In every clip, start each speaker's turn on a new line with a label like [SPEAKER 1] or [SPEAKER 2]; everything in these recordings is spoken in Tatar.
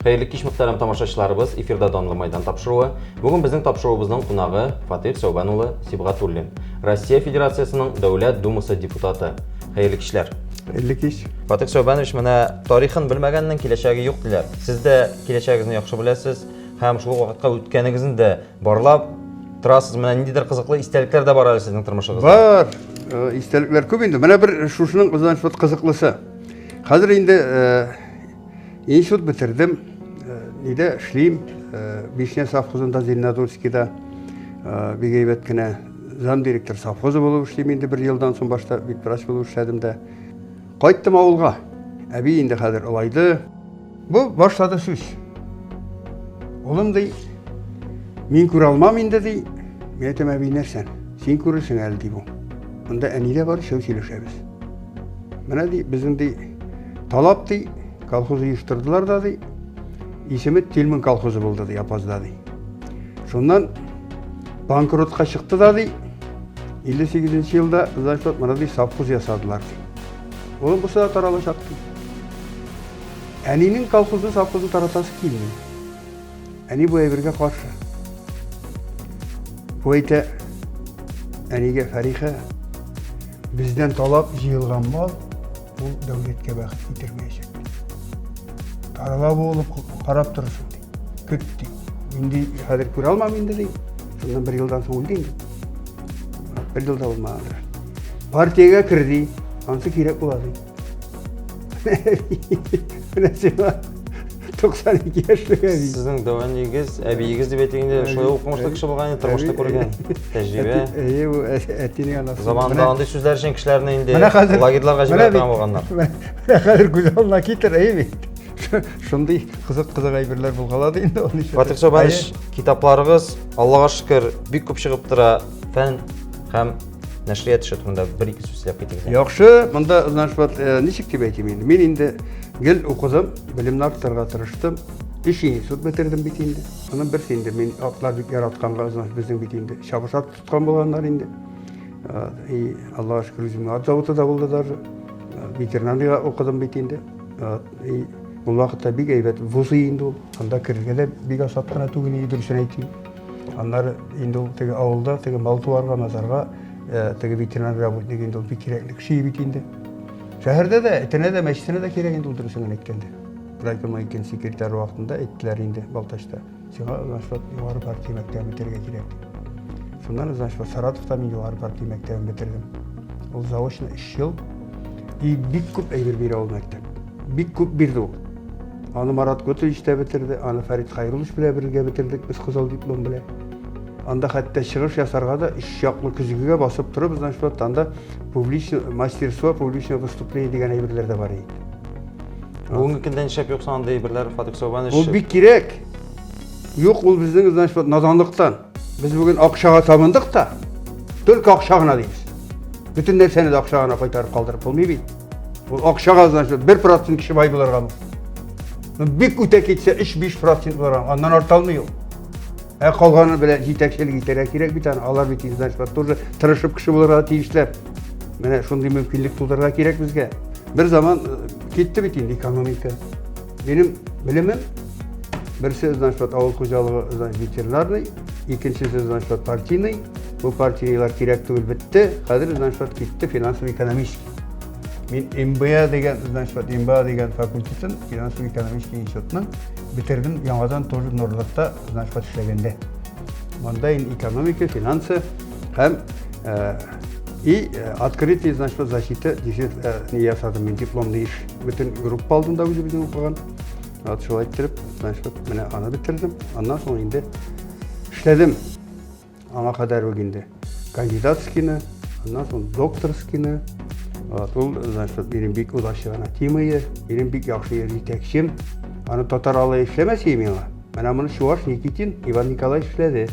[SPEAKER 1] Хәерле кич, мөхтәрәм тамашачыларыбыз! Эфирда Данлы Майдан тапшыруы. Бүген безнең тапшыруыбызның кунагы Фатих Сәүбән улы Сибгатуллин, Россия Федерациясенең Дәүләт Думасы депутаты. Хәерле кичләр!
[SPEAKER 2] Хәерле кич!
[SPEAKER 1] Фатих Сәүбәнович, менә тарихын белмәгәннең киләчәге юк диләр. Сез дә киләчәгегезне яхшы беләсез һәм шул ук вакытка үткәнегезне дә барлап торасыз. Менә ниндидер кызыклы истәлекләр дә бар әле сезнең тормышыгызда.
[SPEAKER 2] Бар. Истәлекләр күп инде. Менә бер шушының, значит, кызыклысы. Хәзер инде институт бетердем, нидә эшлим, Бишня совхозында Зеленодольскийда бик әйбәт кенә замдиректор совхозы булып эшлим инде бер елдан соң башта ветврач булып эшләдем дә. Кайттым авылга. Әби инде хәзер олайды. Бу башлады сүз. Улым ди, мин күрә алмам инде ди. Мин әйтәм, әби нәрсәне? Син күрерсең әле ди бу. Монда әни дә бар, өчәү сөйләшәбез. Менә ди, безнең ди, талап ди, колхоз оештырдылар да ди, исеме Тилман колхозы булды ди, Апазда ди. Шуннан банкротка чыкты да ди, 58 елда, значит, менә ди, совхоз ясадылар ди. Улым бусы да таралачак ди. Әнинең колхозны, совхозны таратасы килми. Әни бу әйбергә каршы. Бу әйтә, әнигә Фәриха, бездән талап җыелган мал ул дәүләткә бәхет китермәячәк. Тарала булып карап торырсың ди. Көт ди. Мин ди, хәзер күрә алмам инде ди. Шуннан бер елдан соң үлде инде. Бер елда булмагандыр. Партиягә кер ди. Ансы кирәк була ди. Менә сиңа 92 яшьлек әби.
[SPEAKER 1] Сезнең дәү әниегез, әбиегез дип әйтик инде, шулай укымышлы кеше булган инде, тормышны күргән, тәҗрибә.
[SPEAKER 2] Әйе, бу әтинең анасы.
[SPEAKER 1] Заманында андый сүзләр өчен кешеләрне инде лагерьларга җибәрә торган булганнар.
[SPEAKER 2] Менә хәзер күз алдына китер, әйе бит. Шундый кызык-кызык әйберләр булгалады инде ул ничә.
[SPEAKER 1] Фатих Сабанович, китапларыгыз, Аллага шөкер, бик күп чыгып тора. Фән һәм нәшрият эше турында бер-ике сүз сөйләп китегез.
[SPEAKER 2] Яхшы, монда, значит, вот, ничек дип әйтим инде. Мин инде гел укыдым, белемне арттырырга тырыштым. Өч институт бетердем бит инде. Аның берсе инде мин атлар бик яратканга, значит, безнең бит инде чабыш ат тоткан булганнар инде. И Аллага шөкер, үземнең ат заводы да булды даже. Ветеринарийга укыдым бит инде. И ул вакытта бик әйбәт вузы инде ул. Анда керергә дә бик асат кына түгел иде, дөресен әйтим. Аннары инде ул теге авылда, теге мал-туарга, мазарга, э, теге ветеринар работник инде ул бик кирәкле кеше бит инде. Шәһәрдә дә, этенә дә, мәчетенә дә кирәк инде ул дөресен генә әйткәндә. Райкомның икенче секретаре вакытында әйттеләр инде Балтачта. Сиңа, значит, югары партия мәктәбен бетерергә кирәк дип. Шуннан, значит, Саратовта мин югары партия мәктәбен бетердем. Ул заочно 3 ел. И бик күп әйбер бирә ул мәктәп. Бик күп бирде ул. Аны Марат Готович та бетерде, аны Фәрит Хайруллович белән бергә бетердек без кызыл диплом белән. Анда хәтта чыгыш ясарга да өч яклы көзгегә басып торып, значит, вот анда публичное мастерство, публичное выступление дигән әйберләр дә бар иде.
[SPEAKER 1] Бүгенге көндә нишләп юк соң андый әйберләр, Фатих Сәүбанович?
[SPEAKER 2] Ул бик кирәк. Юк, ул безнең, значит, вот наданлыктан. Без бүген акчага табындык та, только акча гына дибез. Бөтен нәрсәне дә акча гына кайтарып калдырып булмый бит. Ул акчага, значит, 1% кеше бай булырга мөмкин. Бик үтә китсә 3-5% булырга, аннан арта алмый ул. Ә калганы белән җитәкчелек итәргә кирәк бит аны. Алар бит, значит, тоже тырышып кеше булырга тиешләр. Менә шундый мөмкинлек тудырырга кирәк безгә. Бер заман э, китте бит инде экономика. Минем белемем берсе, значит, авыл хуҗалыгы, значит, ветеринарный, икенчесе, значит, партийный. Бу партиялар кирәк түгел бетте. Хәзер, значит, китте финансово-экономический. Мин МБА дигән, значит, вот МБА дигән факультетын, финансово-экономический институтның бетердем яңадан тоже Норлатта, значит, вот эшләгәндә. Монда инде экономика, финансы һәм э, и э, открытый, значит, вот защита э, не ясадым мин дипломный эш. Бөтен группа алдында үзебезнең укыган. Вот шулай иттереп, значит, вот менә аны бетердем. Аннан соң инде эшләдем. Аңа кадәр үк инде кандидатскийны, аннан соң докторскийны. Вот, ул, значит, минем бик удачный гына тема минем бик яхшы җитәкчем. Аны татар алай эшләмәс иде миңа. Менә моны чуваш Никитин Иван Николаевич эшләде.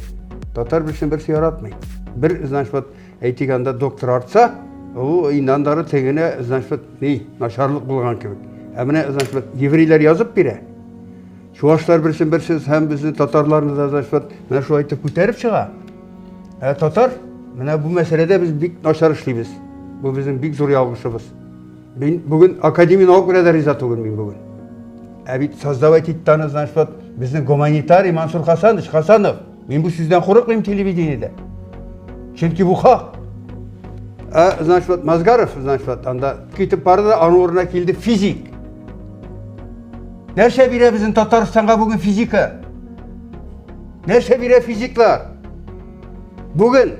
[SPEAKER 2] Татар берсен берсе яратмый. Бер, значит, вот, әйтик, анда доктор артса, ул инде андары тегенә, значит, вот, ни, начарлык булган кебек. Ә менә, значит, вот, еврейлар язып бирә. Чувашлар берсен берсе һәм безне татарларны да значит, менә шулай итеп күтәреп чыга. Ә татар, менә бу мәсьәләдә без бик начар эшлибез. Бу безнең бик зур ялгышыбыз. Мин бүген академия наук белән дә риза түгел мин бүген. Ә бит создавать итте аны, значит, вот безнең гуманитарий Мансур Хасанович Хасанов. Мин бу сүздән курыкмыйм телевидениедә. Чөнки бу хак. Ә, значит, вот Мазгаров, значит, вот анда китеп барды да, аның урынына килде физик. Нәрсә бирә безнең Татарстанга бүген физика? Нәрсә бирә физиклар? Бүген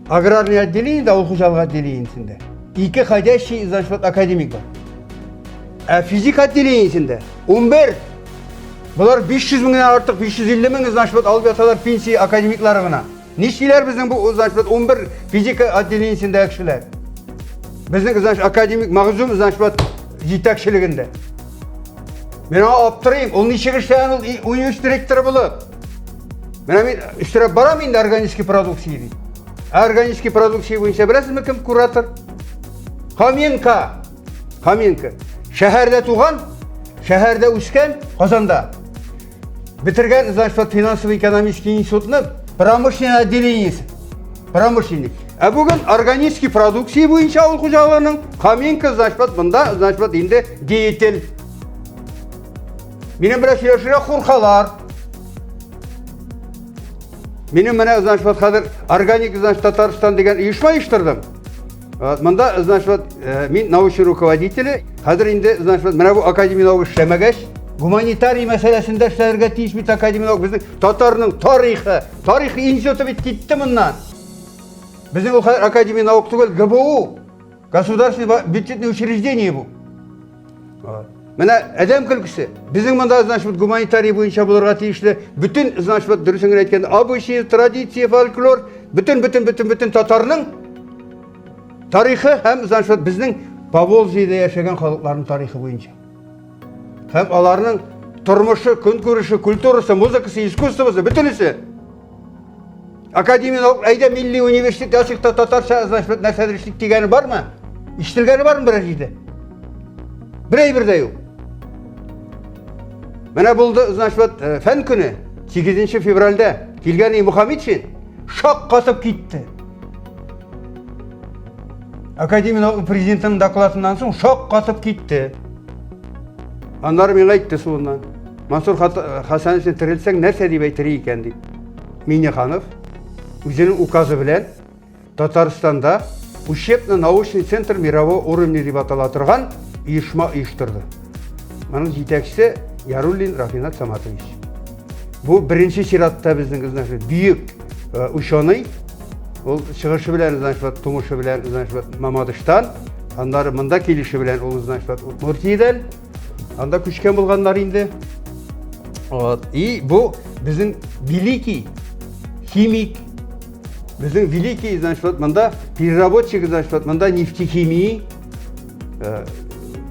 [SPEAKER 2] аграрный отделениедә, авыл хуҗалыгы отделениесендә ике ходящий, значит, вот академик бар. Ә физик отделениесендә 11. Болар 500 меңнән артык, 550 мең, значит, вот алып яталар пенсия академиклары гына. Нишлиләр безнең бу, значит, вот 11 физика отделениесендәге кешеләр? Безнең, значит, академик Магзум, значит, вот җитәкчелегендә. Мин аңа аптырыйм, ул ничек эшләгән ул университет ректоры булып? Менә мин өстерәп барам инде органический продукция дип. Ә органический продукция буенча беләсезме кем куратор? Хоменко. Хоменко. Шәһәрдә туган, шәһәрдә үскән, Казанда. Бетергән, значит, финансово-экономический институтны промышленный отделениесе. Промышленник. Ә бүген органический продукция буенча авыл хуҗалыгының Хоменко, значит, монда, значит, инде деятель. Минем белән сөйләшергә куркалар. Минем менә, значит, вот хәзер органик, значит, Татарстан дигән оешма оештырдым. Монда, значит, вот мин научный руководителе. Хәзер инде, значит, вот менә бу академия наук эшләмәгәч, гуманитарий мәсьәләсендә эшләргә тиеш бит академия наук. Безнең татарның тарихы, тарих институты бит китте моннан. Безнең ул хәзер академия наук түгел, ГБУ. Государственное бюджетное учреждение бу. Менә адәм көлкесе. Безнең монда, значит, вот гуманитарий буенча булырга тиешле бөтен, значит, вот дөресен генә әйткәндә, обычаи, традиция, фольклор, бөтен, бөтен, бөтен, бөтен татарның тарихы һәм, значит, вот безнең Поволжьеда яшәгән халыкларның тарихы буенча. Һәм аларның тормышы, көнкүреше, культурасы, музыкасы, искусствосы, бөтенесе. Академия наук, әйдә милли университет ясыйк та татарча, значит, нәрсәдер эшлик дигәне бармы? Ишетелгәне бармы берәр җирдә? Бер әйбер дә юк. Менә булды, значит, вот, фән көне 8 февральдә килгән Мухаммедшин шак катып китте. Академия наук президентының докладыннан соң шак катып китте. Аннары миңа әйтте суыннан. Мансур Хасановичны терелтсәң, нәрсә дип әйтер икән дип. Миннеханов үзенең указы белән Татарстанда учебно-научный центр мирового уровня дип атала торган оешма оештырды. Моның җитәкчесе Яруллин Рафинат Саматович. Бу беренче чиратта безнең, значит, бөек ученый. Ул чыгышы белән, значит, тумышы белән, значит, Мамадыштан, аннары монда килеше белән ул, значит, Удмуртиядән. Анда күчкән булганнар инде. Вот. И бу безнең великий химик, безнең великий, значит, вот монда переработчик, значит, вот монда нефтехимии.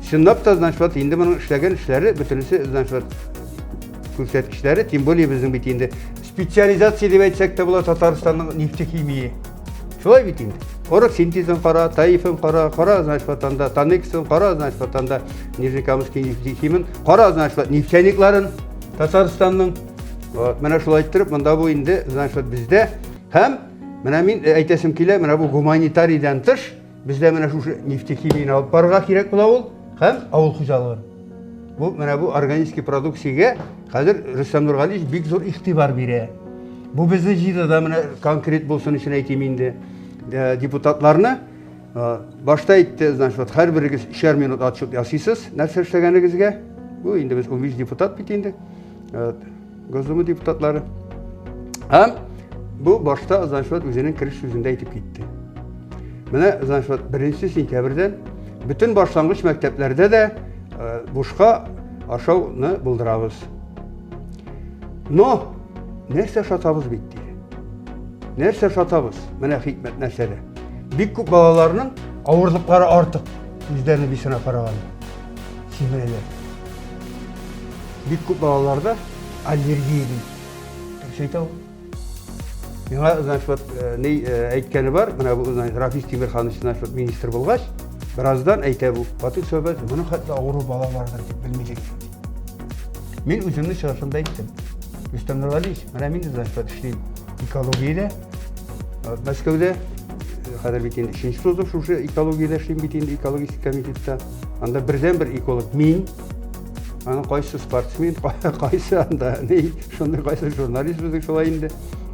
[SPEAKER 2] Чынлап та, значит, вот инде моның эшләгән эшләре бөтенесе, значит, вот күрсәткечләре, тем более безнең бит инде специализация дип әйтсәк тә була Татарстанның нефтехимии. Шулай бит инде. Оргсинтезын кара, ТАИФын кара, кара, значит, вот анда Танексын кара, значит, вот анда Нижнекамский нефтехимын, кара, значит, вот нефтяникларын Татарстанның. Вот, менә шулай иттереп, монда бу инде, значит, вот бездә һәм менә мин әйтәсем килә, менә бу гуманитарийдан тыш бездә менә шушы нефтехимияне алып барырга кирәк була ул һәм авыл хуҗалыгын. Бу менә бу органический продукциягә хәзер Рөстәм Нургалиевич бик зур игътибар бирә. Бу безне җыйды да менә конкрет булсын өчен әйтим инде. Депутатларны башта әйтте, значит, вот һәрберегез өчәр минут отчет ясыйсыз, нәрсә эшләгәнегезгә. Бу инде без 15 депутат бит инде. Госдума депутатлары. Һәм бу башта, значит, вот үзенең кереш сүзендә әйтеп китте. Менә, значит, вот 1 сентябрьдән бөтен башлангыч мәктәпләрдә дә бушка ашауны булдырабыз. Но нәрсә ашатабыз бит диде. Нәрсә ашатабыз? Менә хикмәт нәрсәдә. Бик күп балаларның авырлыклары артык үзләренең весына караганда. Симерәләр. Бик күп балаларда аллергия ди. Дөрес әйтә ул. Миңа, значит, вот, ни әйткәне бар, менә бу, значит, Рафис Тимирханович, значит, вот, министр булгач, бераздан әйтә бу, Фатих Сәүбәт, моның хәтле авыру бала бардыр дип белмидек. Мин үземнең чыгышымда әйттем. Рөстәм Нургалиевич, менә мин, значит, вот, эшлим экологиядә, вот, Мәскәүдә, хәзер бит инде өченче созыв шушы экологиядә эшлим бит инде, экологический комитетта. Анда бердән-бер эколог мин. Аның кайсы спортсмен, кайсы анда, ни, шундый кайсы журналист безнең шулай инде.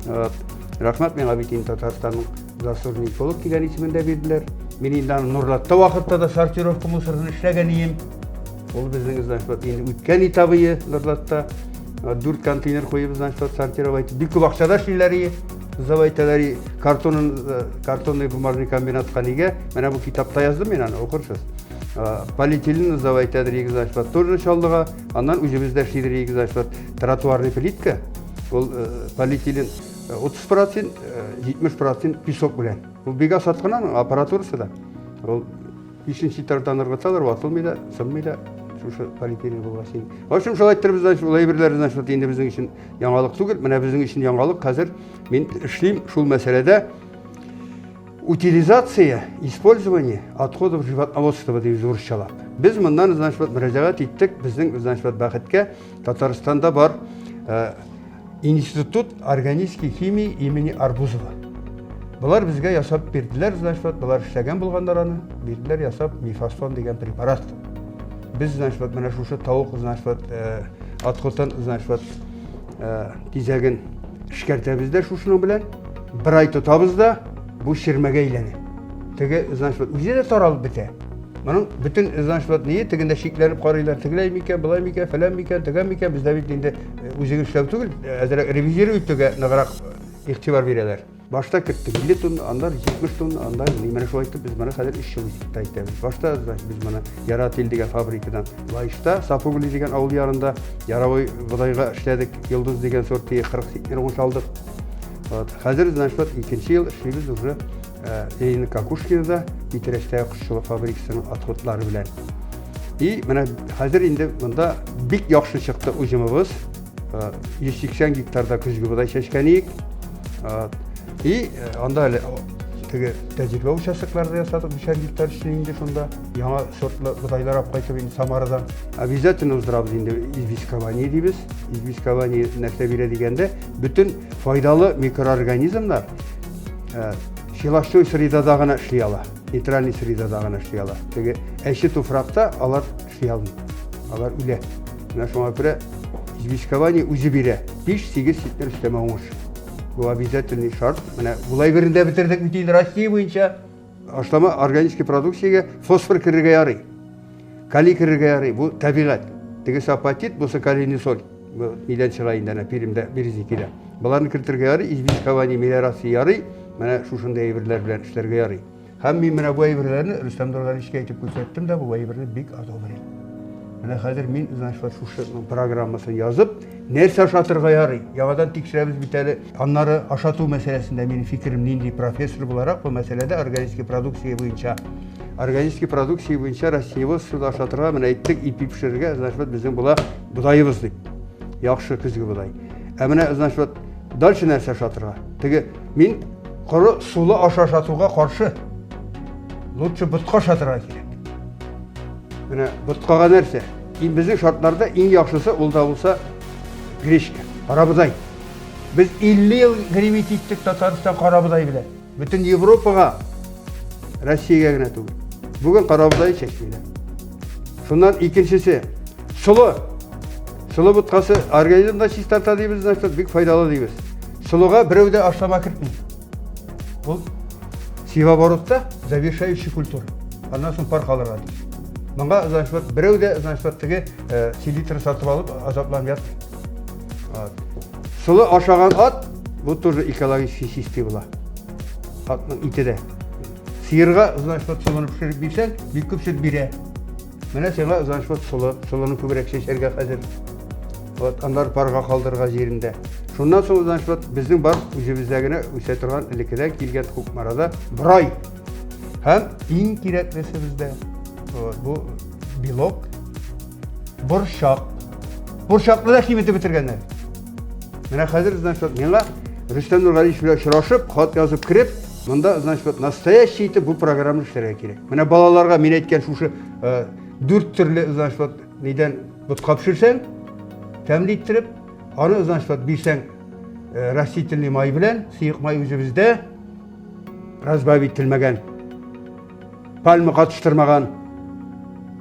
[SPEAKER 2] Вот. Рәхмәт миңа бит инде Татарстанның заслуженный эколог дигән исемен дә бирделәр. Мин инде аны Нурлатта вакытта да сортировка мусорын эшләгән ием. Ул безнең, значит, вот инде үткән этабы Нурлатта. Дүрт контейнер куеп, значит, вот сортировать. Бик күп акча да эшлиләр ие. Сдавайталар картонын, э, картонный бумажный комбинатка нигә? Менә бу китапта яздым мин аны, укырсыз. Полиэтилен сдавать итәдер, значит, вот тоже Чаллыга. Аннан үзебездә эшлидер, значит, вот тротуарный плитка. Ул э, полиэтилен 30%, 70% песок белән. Ул бик асат кына аның аппаратурасы да. Ул бишенче этаждан ыргытсалар, ватылмый да, сынмый да. Шушы полиэтилен булгач инде. В общем, шулай иттереп, значит, ул әйберләр, значит, инде безнең өчен яңалык түгел. Менә безнең өчен яңалык хәзер мин эшлим шул мәсьәләдә. Утилизация, использование отходов животноводства дибез урысчалап. Без моннан, значит, вот мөрәҗәгать иттек, безнең, значит, вот бәхеткә Татарстанда бар э, Институт органической химии имени Арбузова. Болар безгә ясап бирделәр, значит, вот болар эшләгән булганнар аны, бирделәр ясап мифастон дигән препарат. Без, значит, вот менә шушы тавык, значит, вот э, отходтан, значит, вот э, тизәген эшкәртәбез дә шушының белән. Бер ай тотабыз да, бу ширмәгә әйләнә. Теге, значит, вот үзе дә таралып бетә. Моның бөтен, значит, вот ние тегендә шикләнеп карыйлар, тегеләй микән, болай микән, фәлән микән, тегән микән, бездә бит инде э, үзең эшләү түгел, э, әзрәк ревизировать итүгә ныграк э, игътибар бирәләр. Башта керттек 50 тонна, аннан 70 тонна, аннан менә шулай итеп без моны хәзер 3 ел итеп әйтәбез. Башта, значит, без моны Яратил дигән фабрикадан Лаешта, Сапугли дигән авыл ярында яровой бодайга эшләдек, Йолдыз дигән сорт 40 центнер уңыш алдык. Вот. Хәзер, значит, вот икенче ел эшлибез уже э, Ленина Кокушкинода, Питрәчтәге кошчылык фабрикасының отходлары белән. И менә хәзер инде монда бик яхшы чыкты уҗымыбыз. 180 э, гектарда көзге бодай чәчкән идек. И э, анда әле теге тәҗрибә участоклары да ясадык, 5 гектар өчен инде шунда. Яңа сортлы бодайлар алып кайтып инде Самарадан. Обязательно уздырабыз инде известкование дибез. Известкование нәрсә бирә дигәндә, бөтен файдалы микроорганизмнар э, щелочной средада гына эшли ала, нейтральный средада гына эшли ала. Теге әче туфракта алар эшли алмый. Алар үлә. Менә шуңа күрә известкование үзе бирә. 5-8 центнер өстәмә уңыш. Бу обязательный шарт. Менә болай берендә бетердек бит инде Россия буенча. Ашлама органический продукциягә фосфор керергә ярый. Калий керергә ярый. Бу табигать. Тегесе апатит, бусы калийный соль. Бу нидән чыга инде әнә Пермьдә, Березникида. Боларны кертергә ярый, известкование, мелиорация ярый. Менә шушындый әйберләр белән эшләргә ярый. Һәм мин менә бу әйберләрне Рөстәм Нургалиевичка әйтеп күрсәттем дә, бу әйберне бик одобрил. Менә хәзер мин, значит, вот шушы программасын язып, нәрсә ашатырга ярый, яңадан тикшерәбез бит әле. Аннары ашату мәсьәләсендә минем фикерем нинди профессор буларак бу мәсьәләдә органический продукция буенча. Органический продукция буенча растениеводствода ашатырга, менә әйттек, ипи пешерергә, значит, вот безнең була бодаебыз дип. Яхшы көзге бодай. Ә менә, значит, вот дальше нәрсә ашатырга? Теге мин коры сулы аш ашатуга каршы. Лучше ботка ашатырга кирәк. Менә боткага нәрсә? Иң безнең шартларда иң яхшысы ул да булса гречка, карабодай. Без 50 ел гремить иттек Татарстан карабодай белән. Бөтен Европага, Россиягә генә түгел. Бүген карабодай чәчмиләр. Шуннан икенчесе, солы. Солы боткасы организмда чистарта дибез, значит, бик файдалы дибез. Солыга берәү дә ашлама кертми. Ул севооборотта завершающий культура. Аннан соң пар калырга тиеш. Моңа, значит, вот берәү дә, значит, вот теге э, селитра сатып алып азапланып ятмый. Вот. Солы ашаган ат, бу тоже экологически чистый була. Атның ите дә. Сыерга, значит, вот солыны пешереп бирсәң, бик күп сөт бирә. Менә сиңа, значит, вот солы, солыны күбрәк чәчәргә хәзер. Вот, аннары парга калдырырга җирендә. Шуннан соң, значит, вот безнең бар үзебездә генә үсә торган элеккедән килгән Кукмарада борай. Һәм иң кирәклесе бездә вот, бу белок, борчак. Борчакны да киметеп бетергәннәр. Менә хәзер, значит, вот миңа Рөстәм Нургалиевич белән очрашып, хат язып кереп, монда, значит, вот настоящий итеп бу программаны эшләргә кирәк. Менә балаларга мин әйткән шушы э, дүрт төрле, значит, вот нидән ботка пешерсәң, тәмле иттереп, аны, значит, вот бирсәң э, растительный май белән, сыек май үзебездә разбавить ителмәгән, пальма катыштырмаган,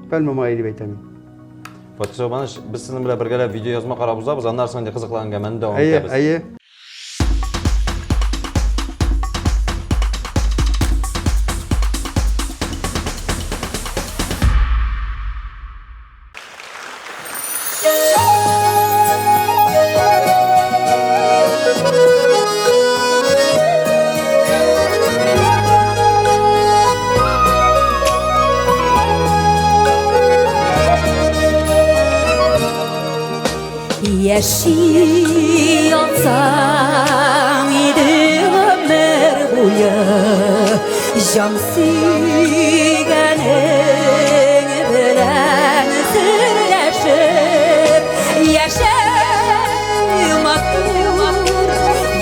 [SPEAKER 2] пальма мае дип әйтәм мин.
[SPEAKER 1] Фатих Сәүбанович, без сезнең белән бергәләп видеоязма карап узабыз, аннан соң инде кызыклы әңгәмәне дәвам
[SPEAKER 2] Әйе,
[SPEAKER 1] итәбез.
[SPEAKER 2] әйе.
[SPEAKER 3] Яши алсам иде гомер буе Җан сөйгәнең белән серләшеп Яшәү матур,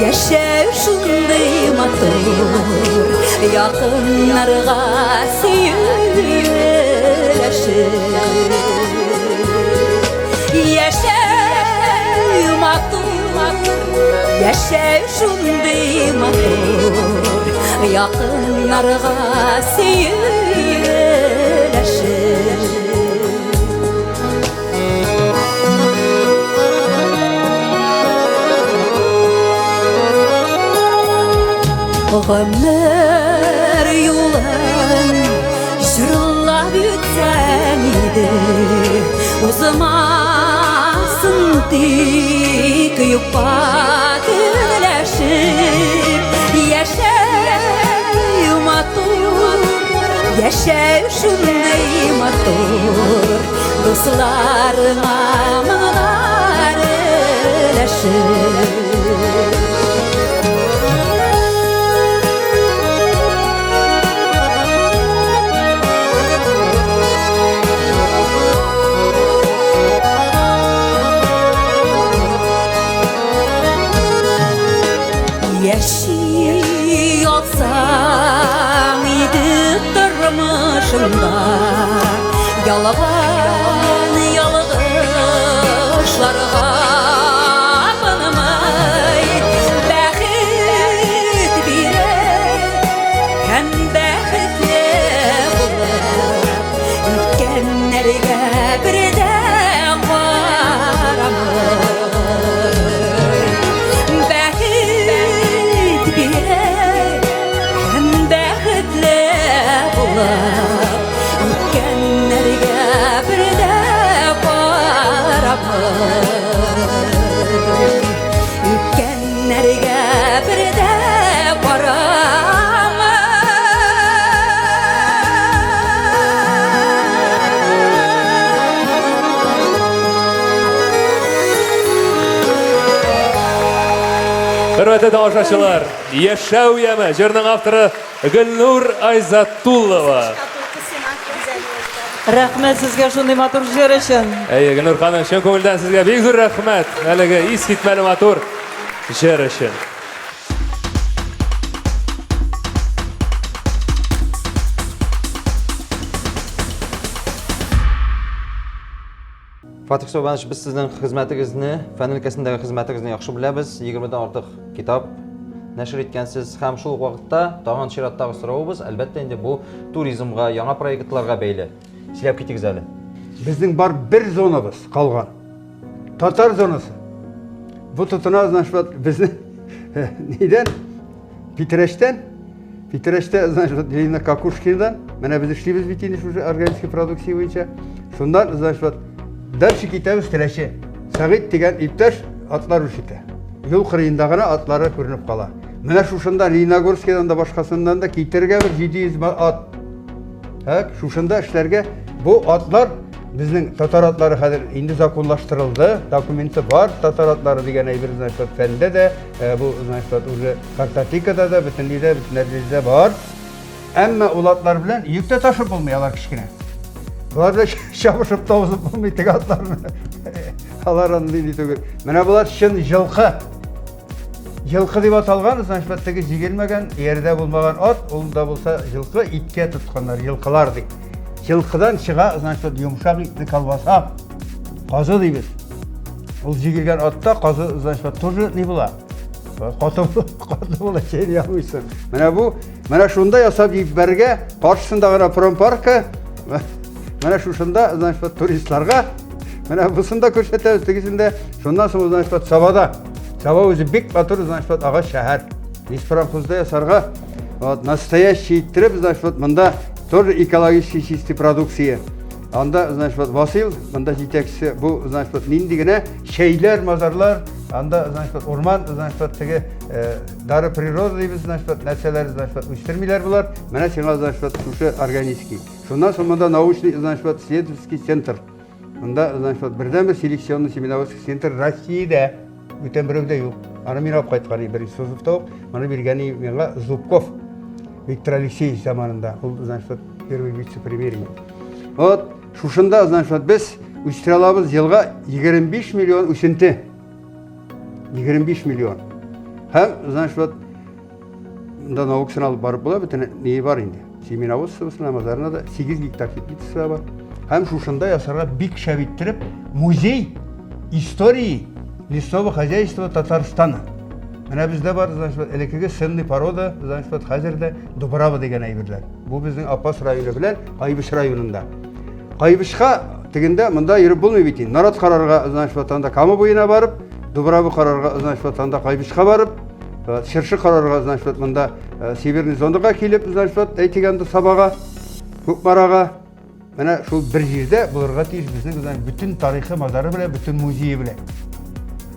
[SPEAKER 3] яшәү шундый матур Якыннарга сөйләшеп Яшәү матур, яшәү шундый матур Якыннарга сөйләшеп. Гомер юлын җырлап үтсәң иде, Узмасын тик юкка көнләшеп. Яшәү матур, яшәү шундый матур, Дусларыңа моңнар өләшеп. Яши алсаң иде тормышыңда Ялган ялгышларга абынмый Бәхет биреп һәм бәхетле булып Үткәннәргә бер дә карамый Бәхет биреп һәм бәхетле булып Үткәннәргә бер дә карамый Үткәннәргә бер дә карамый.
[SPEAKER 4] Хөрмәтле тамашачылар, Яшәү яме җырның авторы Гөлнур Айзатуллова.
[SPEAKER 5] Рәхмәт сезгә шундый матур җыр өчен.
[SPEAKER 4] Әйе, Гөлнур ханым, чын күңелдән сезгә бик зур рәхмәт. Әлеге искитмәле матур җыр өчен.
[SPEAKER 1] Фатих Сәүбанович, без сезнең хезмәтегезне, фән өлкәсендәге хезмәтегезне яхшы беләбез. 20-дән артык китап нәшер иткәнсез һәм шул ук вакытта тагын чираттагы соравыбыз, әлбәттә инде бу туризмга, яңа проектларга бәйле. Сөйләп китегез әле.
[SPEAKER 2] Безнең бар бер зонабыз калган. Татар зонасы. Бу тотына, значит, вот безнең нидән? Питрәчтән. Питрәчтә, значит, вот Ленина Кокушкинадан. Менә без эшлибез бит инде шушы органический продукция буенча. Шуннан, значит, вот дальше китәбез Теләче. Сәгыйть дигән иптәш атлар үрчетә. Юл кырыенда гына атлары күренеп кала. Менә шушында Лениногорскийдан да башкасыннан да китерергә бер 700 ат. Так, шушында эшләргә бу атлар безнең татар атлары хәзер инде законлаштырылды, документы бар, татар атлары дигән әйбер, значит, фәндә дә, бу, значит, уже картотекада да, бөтен нидә, бөтен нәрсәдә бар. Әмма ул атлар белән йөк тә ташып булмый, алар кечкенә. Болар белән чабышып та узып булмый теге атларны. Алар андый ни түгел. Менә болар чын җылкы. Җылкы дип аталган, значит, вот теге җигелмәгән, иярдә булмаган ат, ул да булса җылкы, иткә тотканнар, җылкылар дип. Җылкыдан чыга, значит, вот йомшак итле колбаса. Казы дибез. Ул җигелгән атта казы, значит, вот тоже ни була? Каты каты була, чәйни алмыйсың. Менә бу, менә шунда ясап җибәрергә, каршысында гына промпаркы, менә шушында, значит, вот туристларга Менә бусын да күрсәтәбез, тегесен дә. Шуннан соң, значит, вот Сабада. Саба үзе бик матур, значит, вот агач шәһәр. Леспромхозда ясарга вот настоящий иттереп, значит, вот монда тоже экологически чистый продукция. Анда, значит, вот Васил, монда җитәкчесе, бу, значит, вот нинди генә чәйләр, мазарлар, анда, значит, вот урман, значит, вот теге э, дары природы дибез, значит, вот нәрсәләр, значит, вот үстермиләр болар. Менә сиңа, значит, вот шушы органический. Шуннан соң монда научный, значит, вот исследовательский центр. Монда, значит, вот бердәнбер селекционный семеноводческий центр Россиядә. Бүтән берәүдә юк. Аны мин алып кайткан идем, беренче созывта ук. Моны биргән миңа Зубков Виктор Алексеевич заманында. Ул, значит, вот первый вице-премьер. Вот, шушында, значит, вот без үстерә алабыз елга 25 миллион үсенте. 25 миллион. Һәм, значит, вот Монда наукасын алып барып була, бөтен ние бар инде. Семеноводствосына, мазарына да 8 гектар теплицасы да бар. Һәм шушында ясарга бик шәп иттереп музей истории лесного хозяйства Татарстана. Менә бездә бар, значит, элеккеге сенный порода, значит, вот хәзер дә Дубрава дигән әйберләр. Бу безнең Апас районы белән Кайбыч районында. Кайбычка тегендә монда йөреп булмый бит инде. Нарат карарга, значит, вот анда Кама буена барып, Дубрава карарга, значит, вот анда Кайбычка барып, Чыршы карарга, значит, вот монда Северный зонага килеп, значит, вот әйтик анда Сабага, Кукмарага. Менә шул бер җирдә булырга тиеш безнең, значит, бөтен тарихы мазары белән, бөтен музее белән.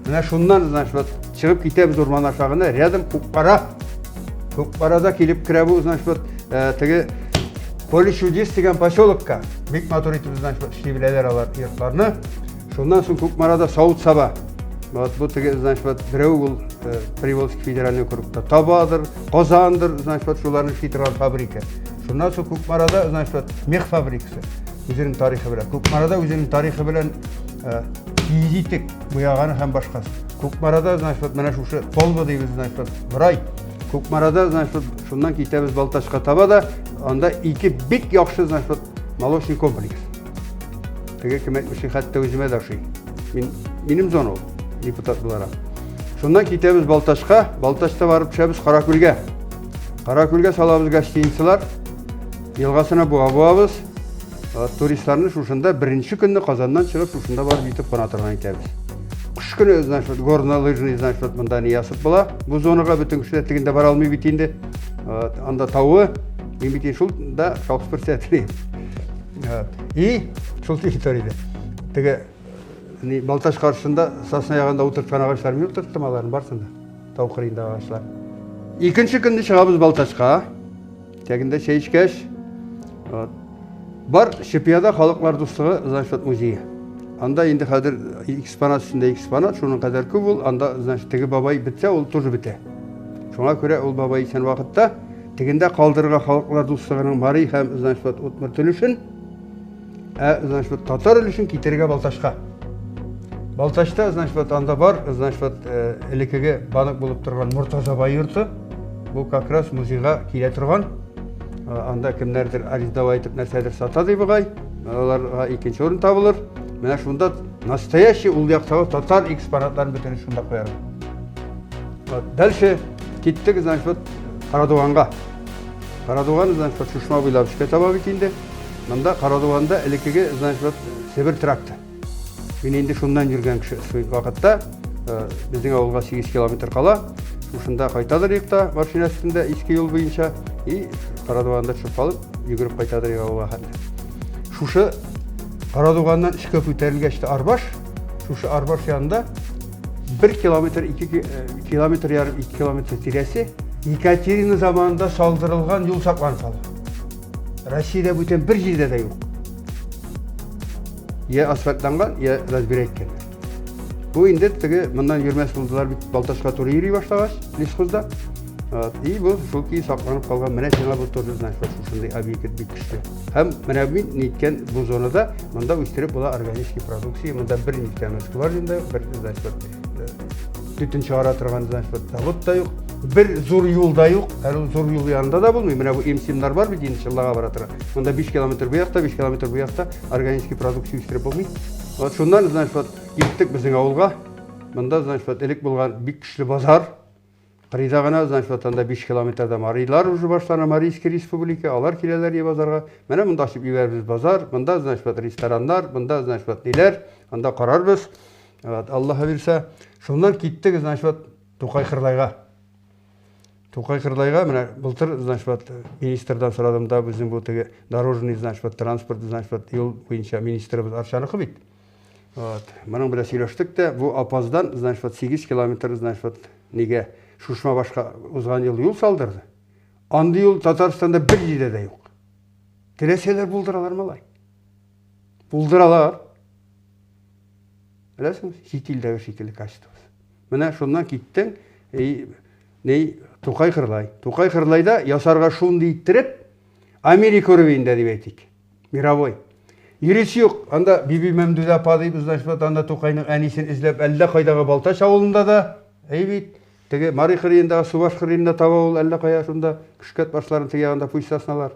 [SPEAKER 2] Менә шуннан, значит, вот чыгып китәбез урман аша гына, рядом Кукмара. Кукмарада килеп керә бу, значит, вот теге Поле чудес дигән поселокка. Бик матур итеп, значит, вот эшли беләләр алар йортларны. Шуннан соң Кукмарада савыт-саба. Вот бу теге, значит, вот берәү ул э, Приволжский федеральный округта Табадыр, Казандыр, значит, вот шуларны эшли торган фабрика. Шуннан соң Кукмарада, значит, вот мех фабрикасы үзенең тарихы белән. Кукмарада үзенең тарихы белән э, киез итек буяганы һәм башкасы. Кукмарада, значит, вот менә шушы Толба дибез, значит, вот Борай. Кукмарада, значит, вот шуннан китәбез Балтачка таба да, анда ике бик яхшы, значит, вот молочный комплекс. Теге кем әйтмешли, хәтта үземә дә ошый. Мин, минем зона ул, депутат буларак. Шуннан китәбез Балтачка, Балтачта барып төшәбез Каракүлгә. Каракүлгә салабыз гостиницалар, елгасына буа буабыз. Туристларны шушында беренче көнне Казаннан чыгып, шушында барып җитеп куна торган итәбез. Кыш көне, значит, горнолыжный, значит, вот монда не ясып була. Бу зонага бөтен кеше тегендә бара алмый бит инде. Анда тавы, мин бит шул да колхоз председателе. И шул территориядә. Теге ни Балтач каршысында сосна ягында утырткан агачлар мин утырттым аларны барсын да. Тау кырыенда агачлар. Икенче көнне чыгабыз Балтачка. Тегендә чәй эчкәч, вот. Бар Чепьяда халыклар дуслыгы значит музее. Анда инде хәзер экспонат өстендә экспонат, шуның кадәр күп ул, анда, значит, теге бабай бетсә, ул тоже бетә. Шуңа күрә ул бабай исән вакытта Тегендә калдырырга халыклар дуслыгының мари һәм, значит, вот, удмурт өлешен, ә, значит, вот, татар өлешен китерергә Балтачка. Балтачта, значит, вот, анда бар, значит, вот, э, элеккеге банк булып торган Мортаза бай йорты. Бу как раз музейга килә торган. Э, анда кемнәрдер арендовать итеп нәрсәдер сата ди бугай. Аларга икенче урын табылыр. Менә шунда настоящий ул яктагы татар экспонатларын бөтенесен шунда куярга. Вот. Дальше киттек, значит, вот Карадуганга. Карадуган, значит, вот Шушма буйлап эшкә таба бит инде. Монда Карадуганда элеккеге, значит, вот Себер тракты. Мин инде шуннан йөргән кеше шул вакытта э, безнең авылга 8 километр кала. Шушында кайтадыр идек та машина өстендә иске юл буенча и Карадуганда төшеп калып, йөгереп кайтадыр идек авылга хәтле. Шушы Карадуганнан эшкә күтәрелгәч тә Арбаш, шушы Арбаш янында Бер километр, ике э, километр ярым, ике километр тирәсе Екатерина заманында салдырылган юл сакланып калды. Россиядә бүтән бер җирдә дә юк. Я асфальтланган, я разбирать иткәннәр. Бу инде теге моннан йөрмәс булдылар бит Балтачка туры йөри башлагач, лесхозда. И бу шул көе сакланып калган менә сиңа бу тоже значит шушындый объект бик көчле. Һәм менә мин ниткән бу зонада монда үстереп була органический продукция, монда бер нефтяной скважина да юк, бер значит э, төтен чыгара торган значит завод та юк, бер зур юл да юк, әле ул зур юл янында да булмый. Менә бу МСМнар бар бит инде Чаллыга бара тора. Монда 5 километр бу якта, 5 километр бу якта органический продукция үстереп булмый. Вот шуннан, значит, вот киттек безнең авылга. Монда, значит, вот элек булган бик көчле базар. Кырыйда гына, значит, вот анда 5 километрда Марилар уже башлана, Марийский республика, алар киләләр е базарга. Менә монда ачып җибәрбез базар, монда, значит, вот рестораннар, монда, значит, вот ниләр, анда карарбыз. Вот, Аллаһ бирсә. Шуннан киттек, значит, вот Тукай Кырлайга. Тукай Кырлайга менә былтыр, значит, вот министрдан сорадым да, безнең бу теге дорожный, значит, вот транспорт, значит, вот юл буенча министрыбыз Арчаныкы бит. Вот. Моның белән сөйләштек тә, бу Апаздан, значит, вот 8 километр, значит, вот нигә Шушма башка узган ел юл салдырды. Андый юл Татарстанда бер җирдә дә юк. Теләсәләр булдыралар малай. Булдыралар. Беләсеңме, чит илдәге шикелле качествосы. Менә шуннан киттең, и, ни, Тукай Кырлай. Тукай Кырлайда ясарга шундый иттереп, Америка уровеньдә дип әйтик. Мировой. Йөрисе юк. Анда Биби Мәмдүдә апа дип, значит, вот анда Тукайның әнисен эзләп әллә кайдагы Балтач авылында да, әй бит, теге Мари кырыендагы Субаш кырыенда таба ул әллә кая шунда, Көшкәт башларын теге ягында пусть сосналар.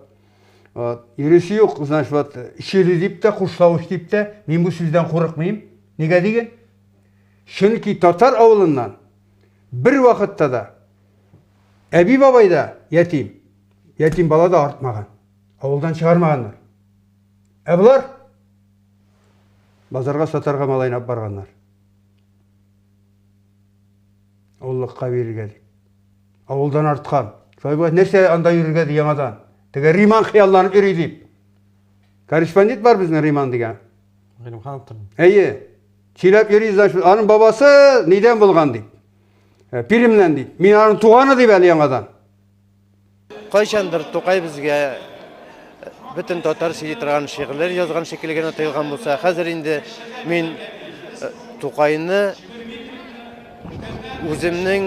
[SPEAKER 2] Вот. Йөрисе юк, значит, вот Чили дип тә, Кушлавыч дип тә, мин бу сүздән курыкмыйм. Нигә диген? Чөнки татар авылыннан бер вакытта да әби бабай да ятим, ятим бала да артмаган. Авылдан чыгармаганнар. Ә болар базарга сатарга малайны алып барганнар. Авыллыкка бирергә дип. Авылдан арткан. Шулай булгач, нәрсә анда йөрергә ди яңадан? Теге Риман хыялланып йөри дип. Корреспондент бар безнең Риман дигән.
[SPEAKER 1] Гыйлемхановтыр.
[SPEAKER 2] Әйе. Сөйләп йөри, значит, аның бабасы нидән булган дип. Э, Пермьнән дип. Мин аның туганы дип әле яңадан.
[SPEAKER 6] Кайчандыр Тукай безгә э, бөтен татар сөйли торган шигырьләр язган шикелле генә тоелган булса, хәзер инде мин э, Тукайны үземнең